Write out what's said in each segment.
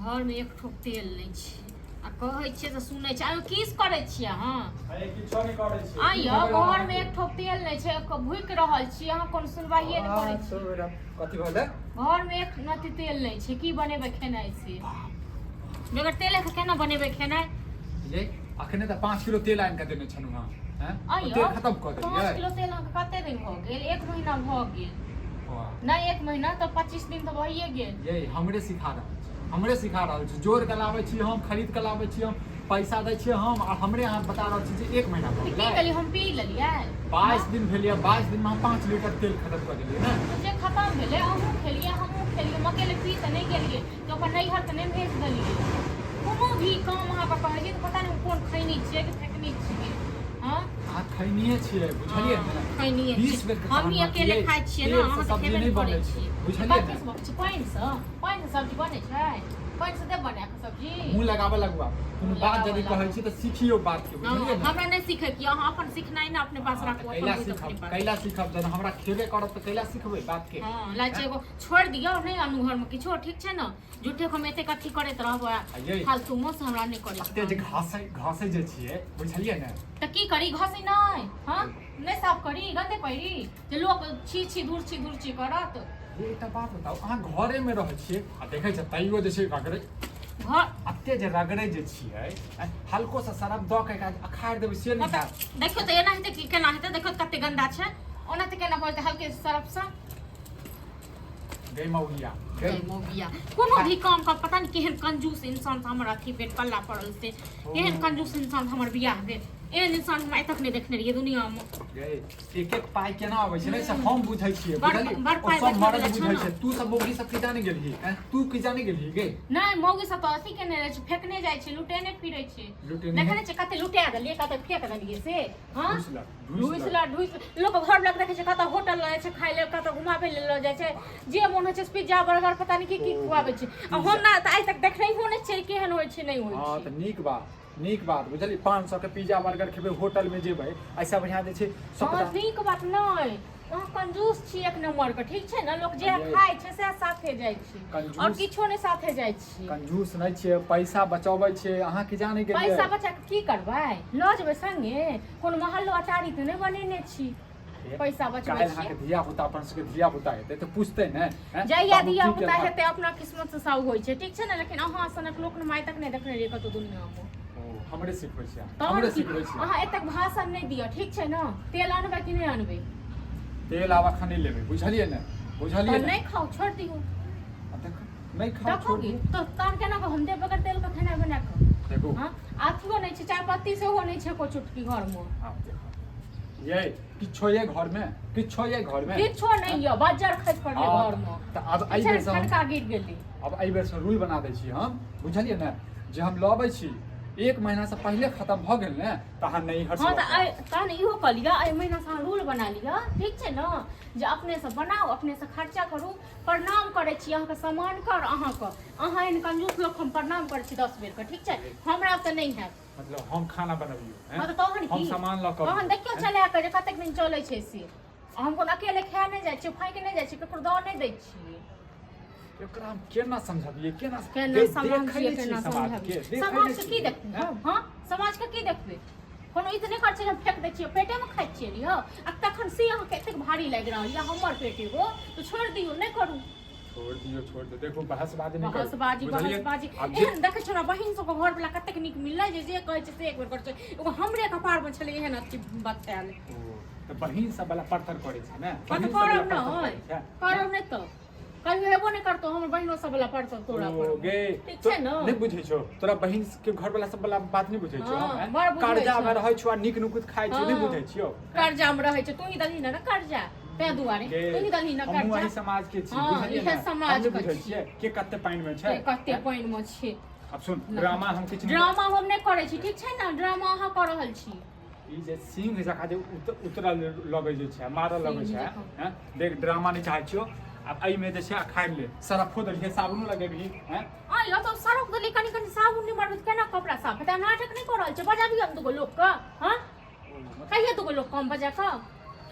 घरमे एक ठोप तेल नहि छै आ कहै छियै तऽ सुनै छै। आयो की करै छियै अहाँ? अरे किछो नहि करै छियै। आइयो घरमे एक ठोप तेल नहि छै, भुकि रहल छी अहाँ, कोनो सुनवाइए नहि करै छी। कथी भेलै? घरमे एक नती तेल नहि छै, की बनेबै खेनाइ से? बगैर तेले के केना बनेबै खेनाइ? ये अखने तऽ 5 किलो तेल आनि कऽ देने छलहुँ हँ, हैं? ओ आइयो तेल खतम कऽ 5 देलियै। किलो तेल अहाँके कते दिन भऽ गेल? एक महीना भऽ गेल। वाह। नहि, एक महीना तऽ 25 दिन तऽ भइए गेल। ये हमरे सिखा रहल छी, हमरे सिखा रहल छी। जोड़ कऽ लाबै छी हम, खरीद कऽ लाबै छी हम, पैसा दै छियै हम, आ हमरे अहाँ बता रहल छी जे एक महीना भऽ तऽ की गेलै। केलियै हम? पी लेलियै? 22 दिन भेल यऽ, 22 दिनमे हम 5 लीटर तेल खतम कऽ देलियै ने। तऽ जे खतम भेलै अहूँ खेलियै, हमहूँ खेलियै, हम अकेले पी तऽ नहि गेलियै, तऽ ओकर नैहर तऽ नहि भेज देलियै। कोनो भी काम अहाँके कहै छी तऽ पता नहि कोन खैनी छियै कि फेकनी छियै। हँ, अहाँ खैनिये छियै, बुझलियै ने? खैनिये 20 बेर के हमही कहलहुँ अकेले कि खाइ छियै ने। तेलसँ अहाँ तऽ सब्जी खेबे नहि नहि करै बनै छै, छियै। बुझलियै कथी ने? से बनै छै? पानिसँ? पानिसँ सब्जी बनै छै? पानिसँ देब बना कऽ सब्जी? मुँह लगाबऽ लगू आब। कोनो मुँह बात लगाबऽ यदि कहै लागू। छी तऽ सिखियौ बात के, बुझलियै ने? हमरा नहि सीखैके यऽ, अहाँ अपन सिखनाइ ने अपने पास हँ, राखू, तऽ अपन कैला बुझि सीखब? अपने पास। कैला सीखब? जहन हमरा खेबे करब तऽ कैला सिखबै बात के? हँ, लाइ छै एगो छोड़ि दियौ, नहि आनू घरमे किछो, ठीक छै ने? झूठे हम एतेक अथी करैत रहबै आ यै फालतू मोस हमरा नहि करै एते जे घासे घासे जे छियै, बुझलियै ने? तऽ की करी? घसी नहि? हँ, नहि साफ करी? गंदे पहिरी जे लोक छी छी दूर छी दूर छी करत। ये एकटा बात बताउ, अहाँ घरे मे रहै छियै आ देखै छियै तैयो जे छै रगड़ै घर एते जे रगड़ै जे छियै, हल्को सा सरफ दऽ के एकरा अखाड़ि देबै से नहि हैत? देखियौ तऽ एना हेतै कि केना हेतै? देखियौ तऽ कते गंदा छै, ओना तऽ केना भऽ जेतै हल्के सरफसँ? गै मौगिया, गै गै मौगिया, कोनो भी काम का पता नहीं केहन कंजूस इंसान से हमर अथी भेल, पल्ला पड़ल से। केहन कंजूस इंसान से हमर बियाह भेल, एहन इंसान हम आइ तक नहि देखने रहियै दुनिया मे। गै, एक एक पाइ केना अबै छै ने से हम बुझै छियै, बुझलियै? बड़ ओ पाइ सब बचबै मर्द वला छौ बुझै ने। छै, तू सब मौगी सब की जाने गेलही? हैं? तू की जाने गेलही गै? नहि, मौगी सब तऽ अथी केने रहै छै, फेकने जाइ छै, लुटेने फिरै छै। लुटेने। देखने छियै कते लुटा देलियै, कते फेक देलियै से? हँ, ढूसि लग, ढूसि ढूसि लग। लऽ ढूसि लोक घर लग देखै छै, कतऽ होटल लऽ जाइ छै खाय लेल, कतऽ घुमाबै लेल लऽ जाइ छै, जे मोन होइ छै पिज्जा बर्गर पता नहि की की ओ, खुआबै छै। आ हम ने तऽ आइ तक देखनहियो नहि छियै केहन होइ छै, नहि होइ हँ छै। तऽ नीक बात, नीक बात, बुझलियै? 500 के पिज्जा बर्गर खेबै, होटल मे जेबै, ऐसा बढ़िया जे छै हँ, सबटा। नीक बात नहि, अहाँ कंजूस छी एक नम्बरके, ठीक छै ने? लोक जे अरे। खाइ छै सएह साथे जाइ छै आओर कंजूस किछो नहि साथे जाइ छै। कंजूस नहि छियै, पैसा बचबै छियै, अहाँ की जाने गेलियै? पैसा बचा कऽ की करबै? लऽ जेबै संगे? कोनो महलो अटारी तऽ नहि बनेने छी, पैसा बचबै काल्हि छियै। अहाँके धिया पुता, अपन सबके धिया पुता हेतै तऽ पूछतै ने, हैं? जहिया बाबू धिया की पुता केलहक? हेतै अपना किस्मत से सब होइ छै, ठीक छै ने? लेकिन अहाँ सनक लोक ने आइ तक नहि देखने रहियै कतौ दुनिया मे। ओ, हमरे सिखबै छियै अहाँ, तहन हमरे की? सिखबै छियै। अहाँ एतेक भाषण नहि दिअ, ठीक छै ने? तेल अनबै कि नहि अनबै? तेल आब अखन नहि लेबै, बुझलियै ने? बुझलियै तऽ ने? नहि खाउ, छोड़ि दियौ। आ देखो, नहि खाउ, देखो छोड़ की दियौ। तऽ तहन केना कऽ हम देब बगैर तेल के खेनाइ बना कऽ? देखू। हँ, अथियो नहि छै, चाय पत्ती सेहो नहि छै एको चुटकी घरमे। आब देखो ये, किछो ये घरमे? किछो ये घरमे? किछो नहि यऽ, बज्जर खसि पड़लै हँ, घरमे। तऽ आब एहि बेर से हम ठनका गिर गेलै। आब एहि बेरसँ रूल बना दै छी हम, बुझलियै ने? जे हम लबै छी, एक महीनासँ पहिले खतम भऽ गेल ने तऽ अहाँ नैहर हँ, तऽ एहि तहन इहो कऽ लिअ, एहि महीनासँ अहाँ रूल बना लिअ, ठीक छै ने, जे अपनेसँ बनाउ, अपनेसँ खर्चा करू। प्रणाम करै छी अहाँके सामान कर अहाँके, अहाँ एहन कंजूस लोक हम प्रणाम करै छी 10 बेरके, ठीक छै? हमरा तऽ नहि हैत। मतलब हम खाना बनबियौ? हँ, तऽ तहन हम की? सामान लऽ कऽ तहन देखियौ चला कऽ जे कतेक दिन चलै छै से। आ हम कोनो अकेले खाए नहि जाइ छियै, फाँकि नहि जाइ छियै, ककरो दऽ नहि दै छियै। एकरा हम केना समझबियै, केना? केना देखै समझियै? नहि छियै केना समाजके, समझबियै? देखै समाज नहि के की छियै, देखबै? हैं? हँ, समाज के की देखबै? कोनो ई तऽ नहि करै छै जे हम फेक दै छियै, पेटेमे खाइ छियै ने यौ। आ तखन से अहाँके एतेक भारी लागि रहल यऽ हमर पेट एगो, तऽ छोड़ि दियौ, नहि करू। छोड़ दियौ, छोड़ दियौ। देखू, बहसबाजी नहि करू, बहसबाजी, बुझलियै? बहसबाजी। आब जे एहन देखै छियै, हमरा बहिन सबके घर वाला कतेक नीक मिललै जे जे कहै छै से एक बेर करै छै। एगो हमरे कपारमे छलै एहन अथी बतायल। ओ, तऽ बहिन सब वाला परतर करै छै ने? हँ, तऽ बहिन सब वाला करब परतर नहि करै छै। करब नहि तऽ कहियो हेबो नहि करतौ हमर बहिनो सब वाला परतर तोरा ओ पर, गे, ठीक तो छै ने? नहि बुझै छौ, तोरा बहिन के घर वाला सब वाला बात नहि बुझै छौ? हँ, हैं? बड़ बुझै कर्जा छौ। मे रहै छौ आ नीक नुकुत खाइ छौ, नहि हँ। बुझै छियौ? कर्जा मे रहै छै, तू ही दलही ने कर्जा, ताहि दुआरे गे, तू ही दलही ने हमहूँ कर्जा। एहि समाज के छी, हँ, बुझलियै इहे ने? समाज हम नहि के बुझै छी। छियै के कते पानि मे छै। के कते पानि मे छै। आब सुन, ड्रामा हम किछु नहि ड्रामा हम नहि करै छी, ठीक छै ने? ड्रामा अहाँ कऽ रहल छी। ई जे सिंह जकाँ जे उतरल लगै जे छै, मारऽ लगै सिंह छै। जकाँ। हैं? देख, ड्रामा नहि चाहै छियौ आब। एहिमे जे छै अखाड़ि ले, सरफो देलियै, साबुनो लगेबही, हैं? आ यौ, तऽ सरफ देलियै, कनि कनि साबुन नहि मारबै तऽ केना कपड़ा साफ हेतै? नाटक नहि कऽ रहल छै? बजाबियौ ने दूगो लोकके। हँ, कहिया दूगो लोक कम बजा कऽ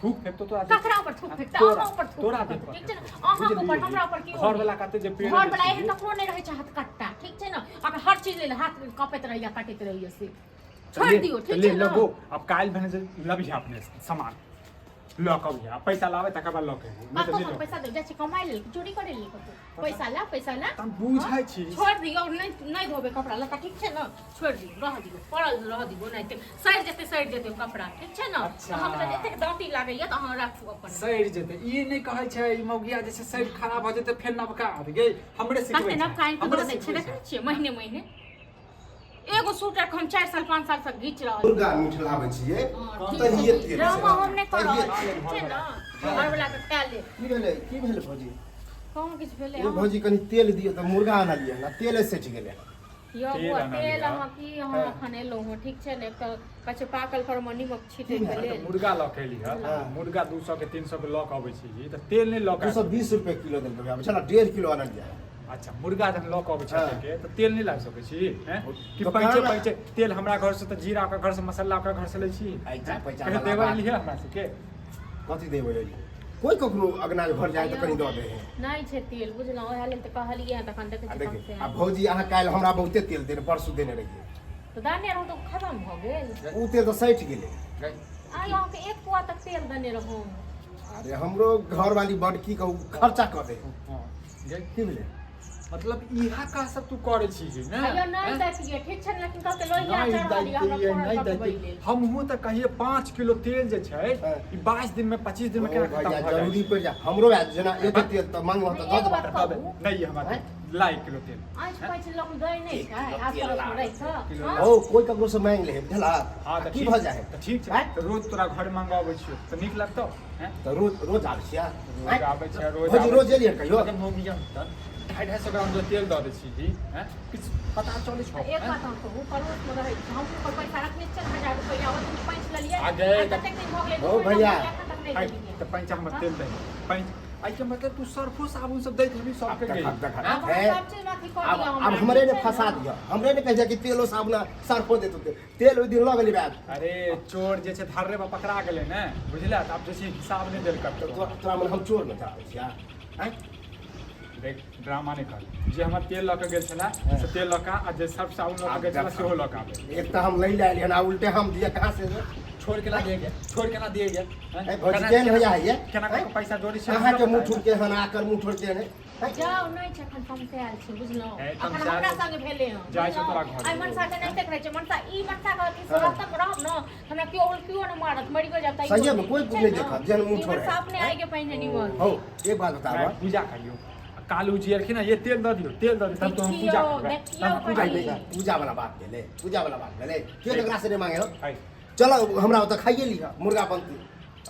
थूक फेकतो तोरा। ककरा ऊपर थूक फेकतै? तोरा अहाँ ऊपर थूक तोरा फेकतै, देह पर ठीक छै ने? फेकतौ। अहाँ ऊपर, बुझलियै? हमरा ऊपर केओ घर वाला कते जे पेड़ घर वाला एहन ककरो नहि रहै छै हथकट्टा, ठीक छै ने? अहाँके हर चीज लेल हाथ कँपैत रहैया, काटैत रहैया, से छोड़ि दियौ, ठीक ले छै ने? लगो अब काल्हि भने से लबिहा अपने सामान लऽ कऽ अबिहा, पैसा लाबै तकर बाद लऽ के अबिहा, नहि तऽ कतौ नहि हम लऽ के पैसा दे जाइ छी कमाइ लेल, चोरी करै लेल कतौ? पैसा ला, पैसा ला। तऽ हम बुझै छी। छोड़ि दियौ, नहि नहि धोबै कपड़ा लत्ता, ठीक छै ने? छोड़ि दियौ, रह दियौ, पड़ल रह दियौ, नहि तऽ सड़ि जेतै, सड़ि जेतै ओ कपड़ा, ठीक छै ने? अच्छा। अहाँके तऽ एतेक दाँती लागैया तऽ अहाँ राखू अपन। सड़ि जेतै ई नहि कहै छै ई मौगिया जे छै, सड़ि खराब भऽ जेतै फेर नबका आबि गेल, हमरे सिखबै कते छै। नबका आनि कऽ हमरे दऽ दै छै, सिखबै। देखै छियै महीने महीने एगो सूट हम 4 साल 5 साल से घीच रहल। मुर्गा मीट लाबै छियै। हँ, ठीक तहिये छै। तेल ड्रामा हम नहि कऽ तहिये रहल छी, ठीक छै ने? घरवला के कए ले। की भेलै, की भेलै भौजी? कहाँ किछु भेलै। ये भौजी, कनि तेल दियौ तऽ, मुर्गा आनलियै ने, तेले सटि गेलै। यौ तेल बौआ, आनलियै। तेल अहाँ की, अहाँ एखन एलहुँ हँ, ठीक छै ने? तऽ कहै छै पाकल पर मे नीमक छीटैके अरे तऽ लेल। मुर्गा लऽ के एली हँ। हँ। मुर्गा 200 के 300 के लऽ के अबै छी तऽ तेल नहि लऽ के 220 रुपए किलो देलकै भैया, बुझल? 1.5 किलो आनलियै। अच्छा, मुर्गा जखन लऽ कऽ अबै हँ। छै तऽ तेल नहि लाबि सकै छी हैं? कि दोकान पैंचे पैंचे तेल हमरा घर से तऽ जीरा ओकरा घर से मसाला ओकरा घर से लै छी। ऐचा हैं? पैचा कहियो वाला देबै बात। लिहे हमरा सबके। कथी देबै? कोइ ककरो अगना घर जाय तऽ कनि दऽ दे है। नहि छै तेल, बुझलहुँ? ओएह लेल तऽ कहलियै हँ, तखन देखै आ छियै देखियौ कम से। आ भौजी, अहाँ काल्हि हमरा बहुते तेल देने, परसू देने रहियै। तऽ दाने रहू तऽ खतम भऽ गेल। ओ तेल तऽ सठि गेलै। आइ अहाँके एक पुआ तक तेल देने रहूँ। अरे हमरो घरवाली बड की कहू खर्चा कऽ दे। हँ, गे, की भेलै? मतलब इहा काज सब तू करै छी ने? अयो नहि हैं? दैतियै, ठीक छै ने? लेकिन कहते लोहिया नहि चढ़ल यऽ हमरा दैतियै, फोरन नहि पकबै दैतियै। लेल। हमहूँ तऽ कहियै 5 किलो तेल जे छै हँ। ई 22 दिन में 25 दिन में ओ केना खतम भैया भऽ जाइ जरूरी छै? पड़ि जाय हमरो आयल जेना एते तेल तऽ मांगलहुँ तऽ दऽ एगो देबऽ। बात कहू? नहि, हमरा ला 1 किलो तेल। आँच पैच लोक दै नहि छै आस पड़ोसमे रहि कऽ, हँ? ओ कोइ ककरो से मांगि ले, बुझला? हँ तऽ की ठीक भऽ जाइ है? तऽ ठीक छै। आँय? तऽ रोज तोरा घर मंगाबै छियौ तऽ नीक लगतौ, हैं? तऽ रोज रोज आबै छियै? रोज आबै छै, रोज भौजी आबै रोज छै। एलियै कहियो? मतलब मौगिया तऽ 250-250 ग्राम जो तेल दऽ दै छी जी, हैं? किछु पता चलै छौ? एक हैं? बात हम कहू, पड़ोसमे रहै छी हम, ओकर पैसा रखने छियै 1000 रुपैआ, ओहि दिन पैंच लेलियै। आ गए आइ कतेक दिन भऽ गेलै, दू ओ महीना भैया। भऽ गेलै, एखन तक नहि है, देलियै। तऽ पैंचा हमर तेल दे पैंच। एहिके मतलब तू सर्फो साबुन सब दैत हेबी सबके आब गई? देख, देख। आब अहाँ है। सब चीजमे अथी कऽ आब दिअ आब हमरा, हमरे ठीक ने छै फंसा ने? दिअ, हमरे ने कहि कि तेलो साबुन आ सर्फो देतो, तेल ओहि दिन लऽ गेली बैग। अरे चोर जे छै धर्रे पर पकड़ा गेलै ने, बुझले? तऽ आब जे छै हिसाब नहि देल तऽ करतौ। तोरा तोरा मन हम चोर ने चाहै छियै आँय? देख, ड्रामा नहि कर। जे हमर तेल लऽ के गेल छलै से तेल लऽ कऽ आ जे सर्फ साबुन लऽ के गेल छलै सेहो लऽ कऽ आबै। एक तऽ हम लै लए एलियै हन आ उल्टे हम दिअ कहाँ से? छोड़ केना दिए गे? छोड़ केना दिए गे? ए भौजी, केहन भैया है ये? केना कऽ पैसा जोड़ै छै? अहाँके मुँह ठुरके हन, आकर मुँह ठुरके हन आँय? जाउ, नहि छै, एखन तमसायल छै, बुझलहुँ? ए, एखन तमसायल हमरा छै। संगे भेलै हँ, जाइ छै बुझलहुँ? तोरा घर। आइ मनसा के नहि रहै छै, मनसा ई मनसा के अथी से रहतम रहब ने, हमरा केओ उल्टियो नहि मारत, मरियो जायब तैयो सहिए में नहि, कोइ ठीक छै नहि ने? देखत, जेहन मुँह ई ठोर मनसा है। अपने आइके पहिने निमन। हौ, एक बात बताबऽ। मैं पूजा करियौ, कालू जी एलखिन ये तेल दऽ दियौ, तेल दऽ दियौ, तब तो हम पूजा देखियौ, करबै। देखियौ तब हम पूजा कनी। करबै। पूजा वाला बात भेलै, पूजा वाला बात भेलै, के ककरा से नहि मांगे हो। है, चलो हमरा ओतऽ खाइए लिह, मुर्गा बनतै,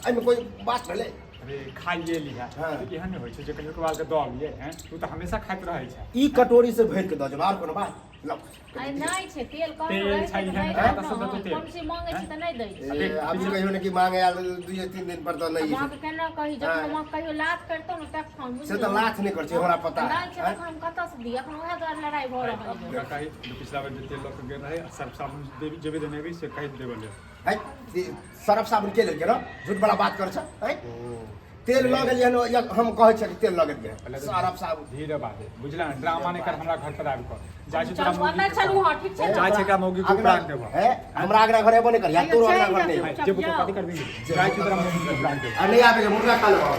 एहिमे कोइ बात भेलै? अरे खाइए लिहा। हाँ। एहन नहि होइ छै जे कहियो कभार के दऽ अबियै, हैं? तू तऽ हमेशा खाइत रहै छै। ई कटोरी से भरि के दऽ जेबै, आर कोनो बात लौ। आइ नहि छै तेल, कहलहुँ तेल रहै छै, छै तऽ एहन नहि तऽ देब सब ने। देतौ तेल। कोनो चीज मांगै छी तऽ नहि दै छै। देख, ए, अभी कहियो ने कि मांगे आयल 2-3 दिन पर तऽ नहि। आब अहाँके केना कही, जखन हाँ। हम कहियो लाथ करितहुँ ने तखन। से तऽ लाथ नहि करै छै, हमरा पता है। नहि छै, तखन हम कतऽ से दिअ? एखन उएह दुआरे लड़ाइ भऽ रहल यऽ। ओकरा कही जे पिछला बेर जे तेल लऽ के गेल रहै आ सर्फ साबुन जेबे देने हेबी से कहि देबऽ लेल। है, सरफ साबुन के लेलकै रौ? झूठ वाला बात कर छ है? तेल लऽ गेलियै हन या हम कहै छियै कि तेल लऽ गेलियै पहिले हन तऽ सरफ साबुन। धीरे बाजे, बुझला ने? ड्रामा नहि कर हमरा घर पर आबि कऽ। जाइ छै तोरा चलू मौगी अंदर के चलू, हँ, ठीक छै ने? जाइ छै एकरा मौगी के अगना उपराग देबऽ। है, हमरा अगना घर एबो नहि करिया, अइयो तोरो अगना चलि घर नहि जाउ। एबो। जेबो तो कथी करबी? जाइ छै तोरा मौगी के उपराग देबऽ। आ नहि आबे के, मुर्गा खा लेबो।